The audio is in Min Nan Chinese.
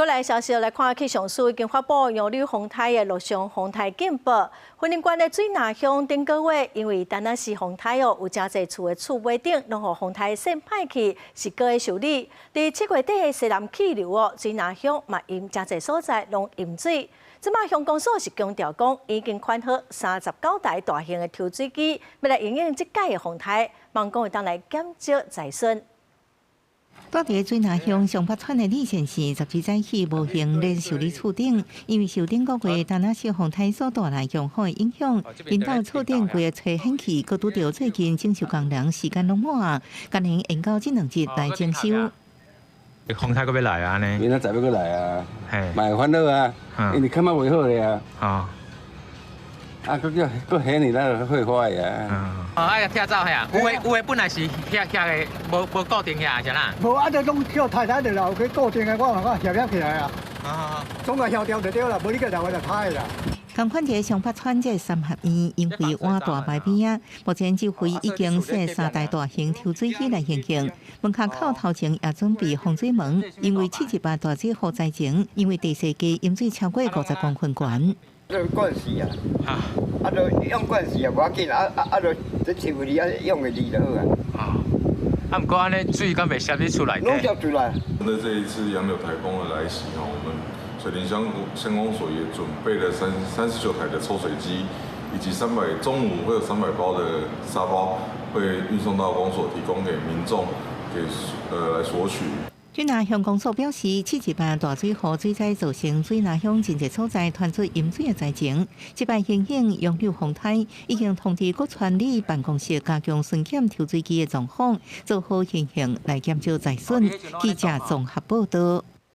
閣來消息來看，氣象署已經發布楊柳風颱的陸上風颱警報。雲林縣的水林鄉頂個月，因為陳仔絲風颱哦，有誠濟厝的厝尾頂攏予風颱扇歹去，是閣會修理。佇7月底的西南氣流哦，水林鄉嘛因誠濟所在攏淹水。這馬鄉公所是強調講，已經款好39台大型的抽水機，欲來因應這擺的風颱，望講會當來減少災損。蹛佇水林鄉上北村的李先生，十二早起無閒咧修理厝頂，因為受頂個月陳仔絲風颱所帶來強風的影響，𪜶兜厝頂規个吹掀去，閣拄著最近整修工人時間攏滿，決定延到這兩日來整修。風颱閣欲來啊？呢？明仔載欲閣來啊？嘛會煩惱啊，因為感覺袂好咧啊。啊，閣叫閣顯你那個會壞啊。哦，愛拆走遐，有的有的本來是遐遐的，無無固定遐是啦。無啊，就攏叫太太就留去固定的，我嘛講協協起來啊。啊，總共協調就對啦，無你閣留就歹啦。仝款佇上北村這三合院，因為倚大排邊仔，目前指揮已經設三台大型抽水機來運行。門跤口頭前也準備防水門，因為7·28大水雨災前，因為地勢低，淹水超過50公分懸。這慣勢啊，啊，就用慣勢也無要緊，啊啊啊，就這抽離啊，用個離就好啊。啊，毋過按呢水敢袂攝入厝內底？攏攝出來。針對這一次楊柳颱風的來襲，吼，我們水林鄉鄉公所也準備了39台的抽水機，以及中午會有300包的沙包，會運送到公所，提供給民眾給來索取。水林鄉公所表示，7·28大水雨水災造成水林鄉真濟所在傳出淹水的災情。這擺因應楊柳風颱，已經通知各村里辦公室加強巡檢抽水機的狀況，做好因應來減少災損。記者綜合報道。